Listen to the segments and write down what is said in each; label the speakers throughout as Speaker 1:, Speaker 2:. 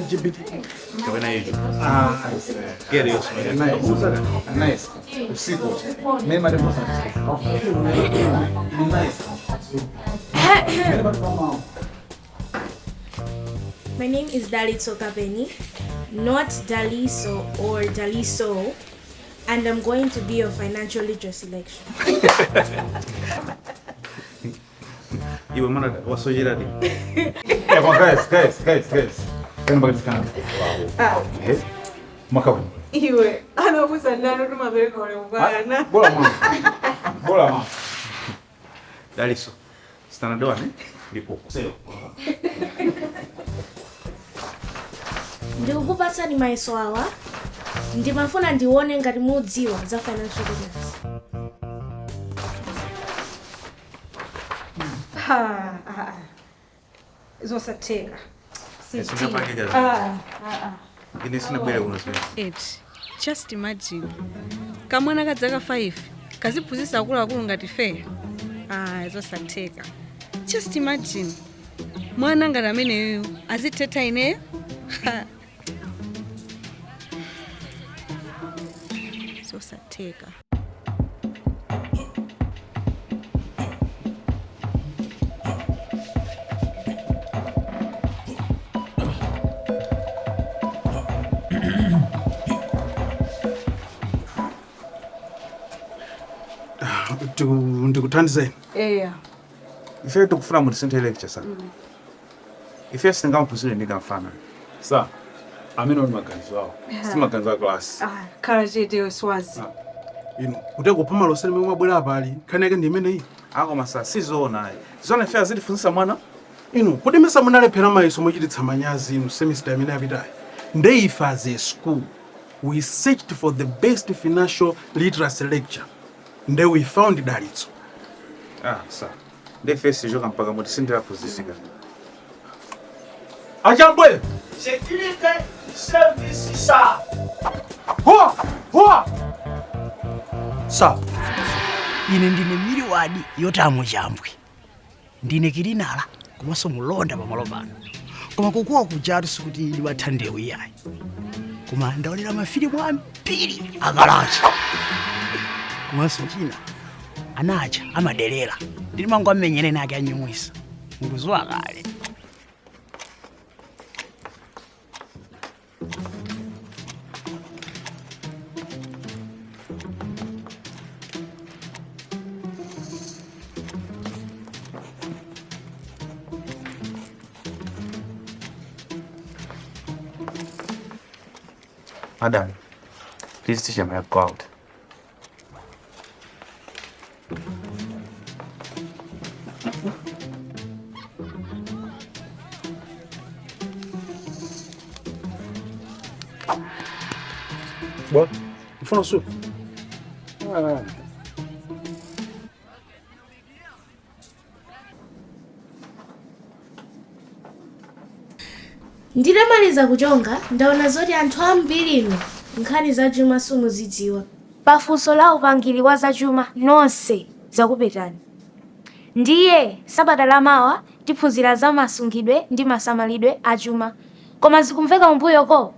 Speaker 1: ChatGPT.
Speaker 2: Kapena icho.
Speaker 1: Ah,
Speaker 2: Gere yonse.
Speaker 1: nice. Usiku. Mimi maliposa. Nice. Mimi malipo.
Speaker 3: My name is Dalitso Kapeni, not Daliso or Daliso, and I'm going to be your financial literacy lecturer.
Speaker 2: Iwe mwana wasojeradi.
Speaker 1: Yeah, well, guys, guys, guys, guys. Kani bakati. Eh? Mwaka.
Speaker 4: Iwe anakuza ndani tumapereka ulemu bwana.
Speaker 1: Bora mwana. Bora mwana.
Speaker 2: Daliso. Standard 1 eh? Ndipo. Sio.
Speaker 3: Ndikukupatsani mayeso awa, ndimafuna ndione ngati mudziwa za financial literacy.
Speaker 4: Ha, ah, ah. Zosatheka.
Speaker 2: Singapangeka.
Speaker 4: Ah, ah, ah.
Speaker 2: Ine sinabwera kuno zimene.
Speaker 4: Eti, just imagine. Kamwana kadzaka 5 kaziphunzitsa akuluakulu ngati feya. Ah, zosatheka. Just imagine. Mwana ngati ameneyo azithetha ineyo. Ha. Zosatheka.
Speaker 1: Ndikuthandizeni.
Speaker 4: Eya.
Speaker 2: Ife tikufuna mutisinthe lecture sir. Ife singamuphunzire ndi kamfana.
Speaker 1: Sir, amene ndi maganizo awo. Si maganizo a class.
Speaker 4: Ah, khala chete swazi.
Speaker 1: Inu, kuteko phuma lonse limene mwabwera apali, nkhani yake ndi imeneyi.
Speaker 2: Akoma sir sizoona. Zona ife azitifunsa mwana.
Speaker 1: Inu, kodi mesa munalephera mayeso mochititsa manyazi inu semester imene yapitayi. Nde ife as a school, we searched for the best financial literacy lecture. Nde we found Dalitso.
Speaker 2: Ah, sir. Nde ife sichoka mpaka mutisinthe aphunzitsika.
Speaker 1: Achambwe!
Speaker 5: Security service, sir.
Speaker 1: Hoa! Hoa!
Speaker 5: Sir. Ine ndine miliwadi yotamu chambwe. Ndine kilinala komanso mulonda pamalo pano. Koma kukuwa kujatu sikuti ndibatha ndewu iyayi. Koma ndaonera mafilimu ambiri akalacha. Komanso china anacha amaderera. Ndili mangu amenyere nake anyumwisa. Mukuzuwa kale.
Speaker 2: Madam, please teacher may I go out.
Speaker 1: Bwa, mfuna supu?
Speaker 3: Nditamaliza kuchonga, ndaona zoti anthu ambiri inu nkhani za chuma simuzidziwa. Pafunso la upangiri wa zachuma nonse zakupetani. Ndiye sabata lamawa tiphunzira za masungidwe ndi masamalidwe a chuma. Koma zikumveka umbuyoko?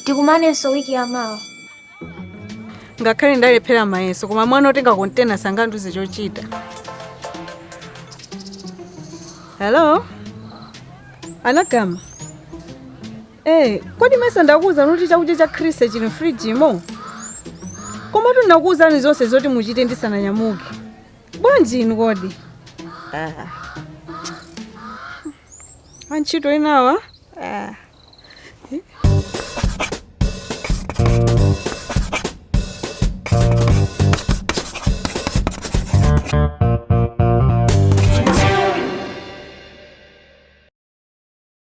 Speaker 3: Tikumanenso wiki yamawa.
Speaker 4: Ngakhale ndalephera mayeso koma mwana otenga kontena sangandiuze chochita. Hello? Anagama. Eh, kodi mesa ndakuwuzani kuti chakudya cha Chris chili mfrijimo? Komatu ndakuwuzani zonse zoti muchite ndisananyamuke. Bwanji inu kodi? Ah. Antchito enawa? Ah.